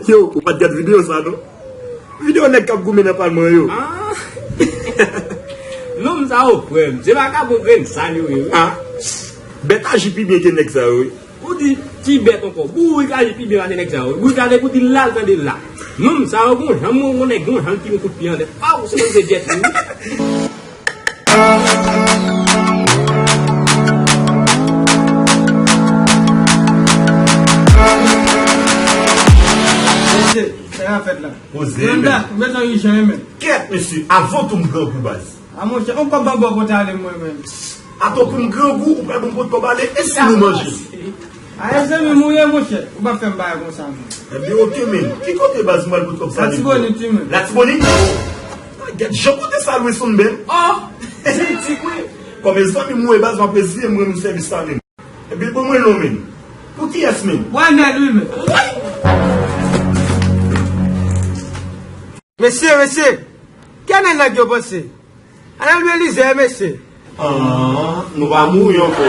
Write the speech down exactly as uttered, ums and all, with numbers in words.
Yo, ou pa t gad videyo sa non? Videyo nèg k ap goumen nan palman yo. Ah. Nonm sa yo frè m, se vakabon grenn sal yo ye wi. Ah. Bèt aji pi byen ke nèg sa yo wi. Ou di ti bèt ankò, bourik aji pi byen pase nèg sa yo. Bourik la depi w di l la, l tande l la. Nonm sa yo gon jan m wè yon nèg gon jan l tire kout pye anndan. Paw, se kòmsi se djèt li wi. Mesye, sa k ap fèt la? Poze, Nanda, men. M bezwen ijan wi, men. Kèt, mesye, avan tou m grangou baz. A monchè, on kòb anba w pote ale mwen menm. Atò pou m grangou, ou pral ban m pot kòb ale, e si nou manje? Aye zanmi m ou ye monchè, ou p ap fè m bagay konsa non. Ebyen oke men, ki kote baz m pral pot kòb sa ale? Latibonit wi men. Latibonit? Gad jan kote sa lwen sonn bèl. Oh! Kritik wi. Kòm e zanmi m ou ye baz m ap reziye m renmen sèvis sa menm. Ebyen ban mwen non men. Pou kiyès men? Wanèl wi men. Mesye, mesye, kè nan nèg yo panse? Ann al byen lizè mesye. Ah, nou pa mouri ankò.